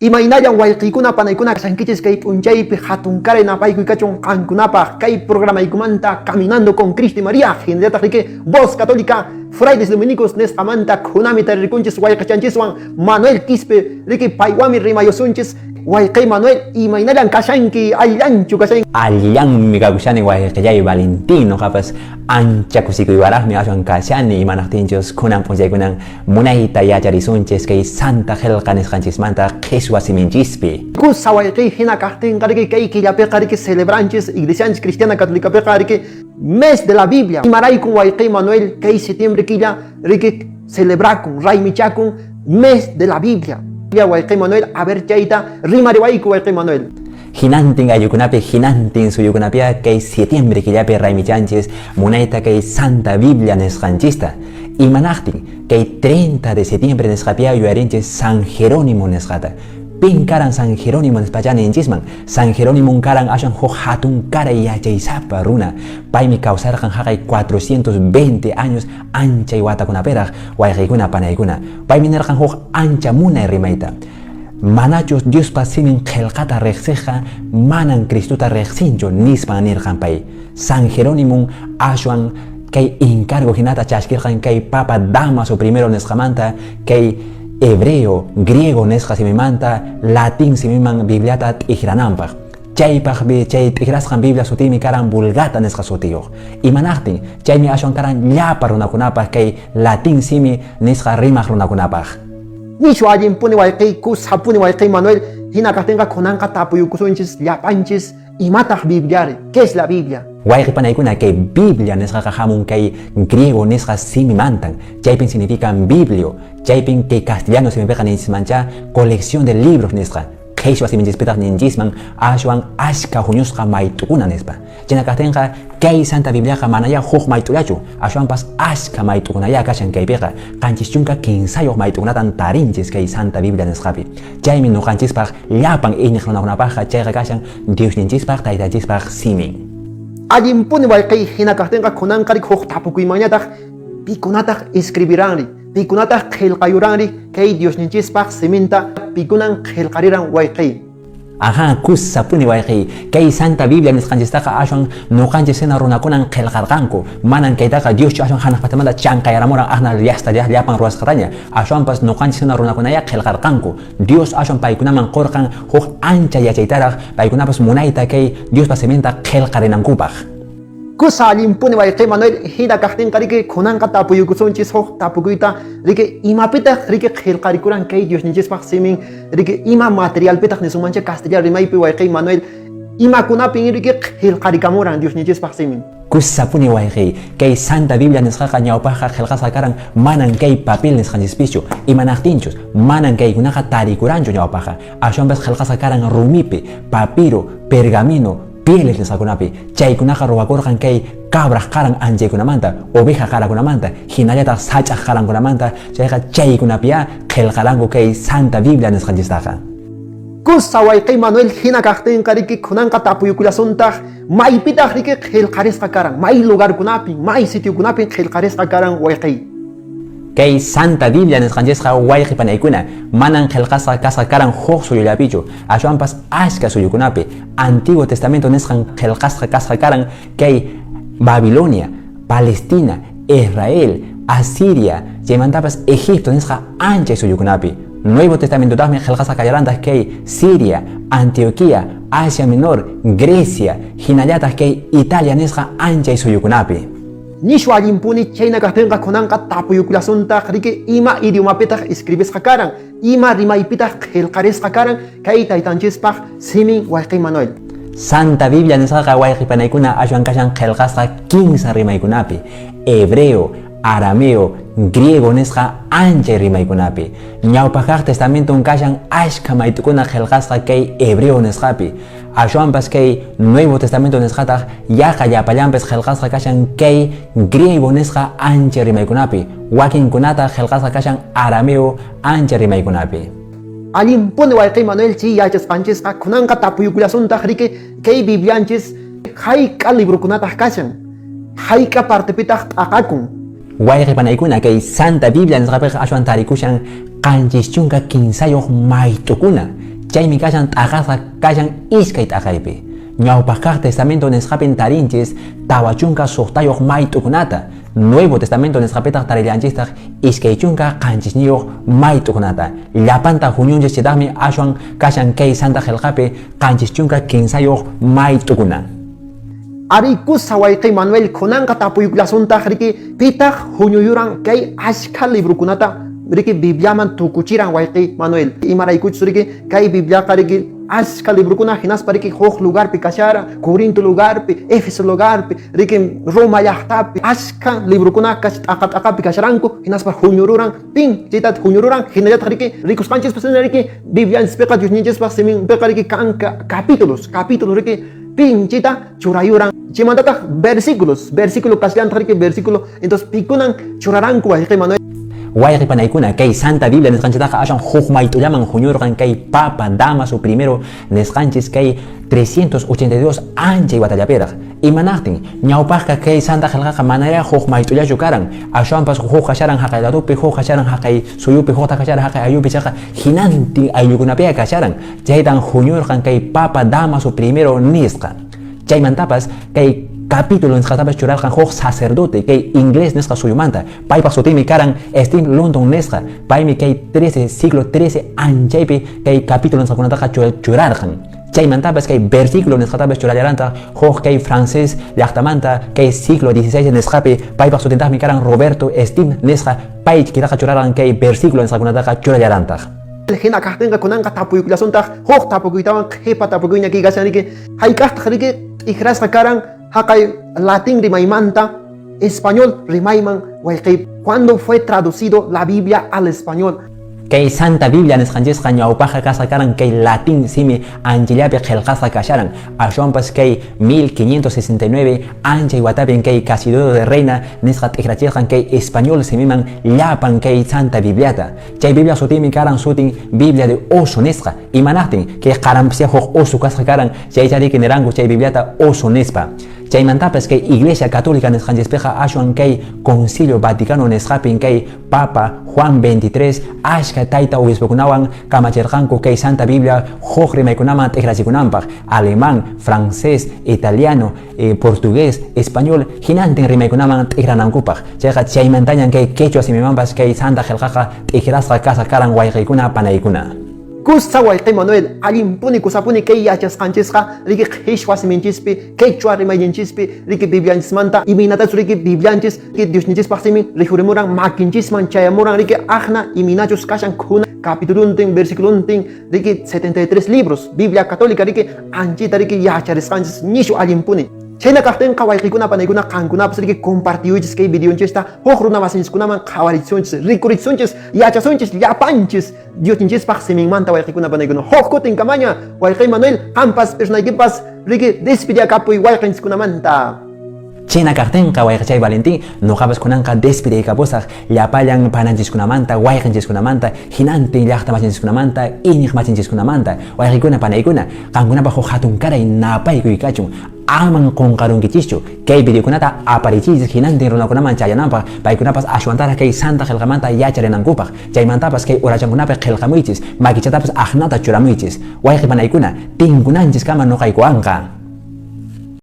Imaynallan wayqiykuna panaykuna kashankichis kay p'unchaypi hatunkaray napaykuy kachun qankunapaq kay programaykumanta Caminando con Cristo y María hinallataq riki Voz Católica Frailes Dominicos nisqamanta khunami taririkunchis wayqichanchiswan Manuel Quispe riki paywanmi rimayusunchis. Wayqiy Manuel, imaynallan kashanki? Allillanchu kashanki? Allillanmi kakushani wayqillay Valentín, noqapas ancha kusikuywaraqmi aswan kashani, imanaqtinchus khunan p'unchaykunan munayta yacharisunchis kay Santa Qelqa nisqanchismanta qheswa siminchispi. Kusa wayqiy hina kaqtinqa riki kay killapiqa riki celebranchis Iglesianchis Cristiana Catolicapiqa riki Mes de la Biblia. Imaraykun wayqiy Manuel kay setiembre killa riki celebrakun, raymichakun Mes de la Biblia? Wayqiy Manuel, a ver chayta rimariwayku wayqiy Manuel. Hinantin ayllukunapi, hinantin suyukunapiqa kay setiembre killapi raymichanchis munayta kay Santa Biblia nisqanchista. Imanaqtin kay 30 de setiembre nisqapiqa yuyarinchis San Jerónimo nisqata. Pin karan San Jerónimo nispachá ninchisman? San Jerónimon karan aswan huk hatun karay yachaysapa runa. Paymi kawsarqan haqay 420 años anchay watakunapiraq, wayqiykuna panaykuna. Paymi nirqan huk ancha munay rimayta. Manachus Diospa simin qelqata reqsiqqa manan Cristota reqsinchu, nispan nirqan pay. San Jerónimon aswan kay encargo hinata chaskirqan kay Papa Damaso primero nisqamanta kay hebreo, griego nisqa simimanta latín simiman Bibliata t'ikrananpaq. Chaypaq chay t'ikrasqan Biblia sutinmi karan Vulgata nisqa sutiyuq. Imanaqtin? Chaymi aswan karan llapa runakunapaq kay latín simi nisqa rimaq runakunapaq. Nishu allinpuni wayqiy, kusapuni wayqiy Manuel, hina kaqtinqa khunanqa tapuyukusunchis llapanchis imataq Bibliari? ¿Qué es la Biblia? Wayqi panaykuna kay Biblia nisqaqa hamun kay griego nisqa simimantan, chaypin significan biblio, chaypin kay castellano simipiqa ninchismanchá colección de libros nisqa, qheshwa siminchispitaq ninchisman ashwan ashka huñusqa mayt'ukuna nispa. Chayna kaqtinqa kay Santa Bibliaqa manayá huk mayt'ullachu, ashwanpas ashka mayt'ukunayá kashan kaypiqa, 73 mayt'ukunatan tarinchis kay Santa Biblia nisqapi. Chaymi noqanchispaq llapan iñiq runakunapaqqa chayqa kashan Diosninchispaq Taytanchispaq simin. Allinpuni wayqiy hina kaqtinqa khunanqa riki huk tapukuymanñataq pikunataq escribiranri, pikunataq qhelqayuranri kay Diosninchispaq siminta, pikunan qhelqariran wayqiy. Ajá, kusapuni wayqiy. Kay Santa Biblia nisqanchistaqa ashwan noqanchis hina runakunan qhelqarqanku. Manan kaytaqa Dioschu ashwan hanaq pachamanta chanqayaramuran aqna llasta llapan ruwasqataña. Ashwanpas noqanchis hina runakunaya qhelqarqanku. Dios ashwan paykunaman qorqan huk ancha yachaytaraq paykunapas munayta kay Diospa siminta qhelqarinankupaq. Kusa allinpuni wayqiy Manuel, hina kaqtinqa riki khunanqa tapuyukusunchis huk tapukuyta riki imapitaq riki qhelqarikuran kay Diosninchispaq simin riki ima materialpitaq nisunmancha castellano rimaypi wayqiy Manuel imakunapin riki qhelqarikamuran Diosninchispaq simin. Kusapuni wayqiy, kay Santa Biblia nisqaqa ñawpaqqa qhelqasqa karan manan kay papel nisqanchispichu, imanaqtinchus manan kaykunaqa tarikuranchu ñawpaqqa, ashwanpas qhelqasqa karan rumipi, papiro, pergamino, pieles nisqakunapi, chaykunaqa ruwakurqan kay cabraq qaran anchaykunamanta, oveja qarakunamanta, hinallataq sach'aq qarankunamanta, chayqa chaykunapiyá qhelqaranku kay Santa Biblia nisqanchistaqa. Kusa wayqiy Manuel hina kaqtinqa riki khunanqa tapuyukullasuntaq maypitaq riki qhelqarisqa karan, may lugarkunapin, may sitiokunapin qhelqarisqa karan wayqiy. Kay Santa Biblia nisqanchisqa wayqi panaykuna manan qhelqasqa kasqa karan huk suyullapichu, ashwanpas ashka suyukunapi. Antiguo Testamento nisqan qhelqasqa kasqa karan kay Babilonia, Palestina, Israel, Asiria, chaymantapas Egipto nisqa anchay suyukunapi. Nuevo Testamentotaqmi qhelqasqa kallarantaq kay Siria, Antioquía, Asia Menor, Grecia, hinallataq kay Italia nisqa anchay suyukunapi. Nishu allinpuni chayna kaqtinqa khunanqa tapuyukullasuntaq riki ima idiomapitaq escribisqa karan, ima rimaypitaq qhelqarisqa karan kay Taytanchispaq simin wayqiy Manuel. Santa Biblia nisqaqa wayqi panaykuna ashwan kashan qhelqasqa kinsa rimaykunapi, hebreo, arameo, griego nisqa anchay rimaykunapi. Ñawpaq kaq testamenton kashan ashka mayt'ukuna qhelqasqa kay hebreo nisqapi. Ashwanpas kay Nuevo Testamento nisqataq yaqa llapallanpis qhelqasqa kashan kay griego nisqa ancha rimaykunapi, wakinkunataq qhelqasqa kashan arameo ancha rimaykunapi. Allinpuni wayqiy Manuel chay yachasqanchisqa khunanqa tapuyukullasuntaq riki kay Biblianchis hayk'a librokunataq kashan, hayk'a partepitaq t'aqakun. Wayqi panaykuna kay Santa Biblia nisqapiqa ashwan tarikushan 73 mayt'ukuna. Chaymi kashan t'aqasqa kashan iskay t'aqaypi. Ñawpaq kaq Testamento nisqapin tarinchis 46 mayt'ukunata, Nuevo Testamento nisqapitaq tarillanchistaq 27 mayt'ukunata. Llapanta huñunchis chaytaqmi ashwan kashan kay Santa Qillqapi 73 mayt'ukuna. Arí, kusa wayqi Manuel, kunanqa tapuykullasuntaq riki, pitaq huñuyuran kay ashkha librokunata riki Bibliaman tukuchiran wayqi Manuel? Imaraykuchus riki kay Bibliaqa riki ashkha librokuna hinaspa riki huk lugarpi kasharan, Corinto lugarpi, Éfeso lugarpi, riki Roma llaqtapi, ashkha librokuna t'aqa t'aqapi kasharanku, hinaspa huñururan, pin chayta huñururan, hinallataq riki rikusqanchispas hina riki Biblianchispiqa Diosninchispaq siminpiqa riki kanka capítulos, capítulos riki pin chayta churayuran. Chaymantataq versículos, versículo kashallantaq riki versículo, entonces pikunan churaranku wayqi Manuel. Wayqi panaykuna, kay Santa Biblia nisqanchitaqa aswan huk mayt'ullaman huñurqan kay Papa Damaso primero nisqanchis kay 382 anchay watallapiraq. Imanaqtin, ñawpaqqa kay Santa Qillqaqa manaraq huk mayt'ullachu karan, ashwanpas huk kasharan haqay ladopi, huk kasharan haqay suyupi, hukta kasharan haqay ayllupi, chayqa hinantin ayllukunapiqa kasharan. Chaytan huñurqan kay Papa Damaso primero nisqa. Chaymantapas kay capítulo nisqatapas churarqan huk sacerdote kay inglés nisqa suyumanta. Paypaq sutinmi karan Steve London nisqa. Paymi kay 13 siglo 13 anchaypi kay capítulo nisqakunataqa churarqan. Chaymantapas kay versículo nisqatapas churallarantaq huk kay francés llaqtamanta kay siglo 16 nisqapi. Paypaq sutintaqmi karan Roberto Steve nisqa. Pay kitaqa churarqan kay versículo nisqakunataqa churallarantaq. Hina kaqtinqa kunanqa tapuykullasuntaq huk tapukuytawan qhipa tapukuyña kay kashan riki hayk'aqtaq riki t'ikrasqa karan haqay latín rimaymanta español rimayman wayqi. ¿Cuándo fue traducido la Biblia al español? Kay Santa Biblia nisqanchisqa ñawpaqqa kasqa karan kay latín simi anchillapi qillqasqa kasharan. Ashwanpas kay 1569 anchay watapin kay Casidoro de Reina nisqa t'ikrachirqan kay español simiman llapan kay Santa Bibliata. Chay Biblia sutinmi karan sutin Biblia de oso nisqa. Imanaqtin kay qaranpisya huk oso kasqa karan, chaycha riki niranku chay Bibliata oso nispa. Chaymantapas kay Iglesia Católica nisqanchispiqa ashwan kay Concilio Vaticano nisqapin kay Papa Juan 23 ashka tayta obispokunawan kamachirqanku kay Santa Biblia huk rimaykunaman t'ikrachikunanpaq, alemán, francés, italiano, portugués, español, hinantin rimaykunaman t'ikranankupaq. Chayqa chaymantañan kay quechua simimanpas kay Santa Qillqaqa t'ikrasqa kasqa karan wayqiykuna panaykuna. Kusa wayqi Manuel, allinpuni kusapuni kay yachasqanchisqa riki qhichwa siminchispi, quechua rimayninchispi, riki Biblianchismanta, imaynatachus riki Biblianchis, riki Diosninchispaq simin rikhurimuran makinchisman chayamuran riki aqna imaynachus kashan khuna capituluntin, versiculuntin, riki 73 libros, Biblia Católica riki anchita riki yacharisqanchis nishu allinpuni. Chayna kaqtinqa wayqikuna panaykuna qankunapas riki compartiyuychis kay videonchista huk runa masinchiskunaman qhawarichisunchis, rikurichisunchis, yachasunchis llapanchis Diosninchispaq siminmanta wayqikuna panaykuna. Huk kutin kamaña wayqi Manuel, qampas personaykipas riki despediakapuy wayqinchiskunamanta. Chayna kaqtinqa wayqichay Valentín, nuqapas kunanqa despediykapusaq llapallan pananchiskunamanta, wayqinchiskunamanta, hinantin llaqta machinchiskunamanta, iñiq machinchiskunamanta. Wayqikuna panaykuna, qankunapaq huk hatunkaray napaykuy kachun. Aman qunqarunkichischu kay videokunata aparichiychis hinantin runakunaman chayananpaq, paykunapas ashwantaraq kay Santa Qillqamanta yacharinankupaq. Chaymantapas kay urachankunapi qillqamuychis, makichatapas aqnata churamuychis. Wayqi panaykuna, tinkunanchiskama nuqaykuwanqa.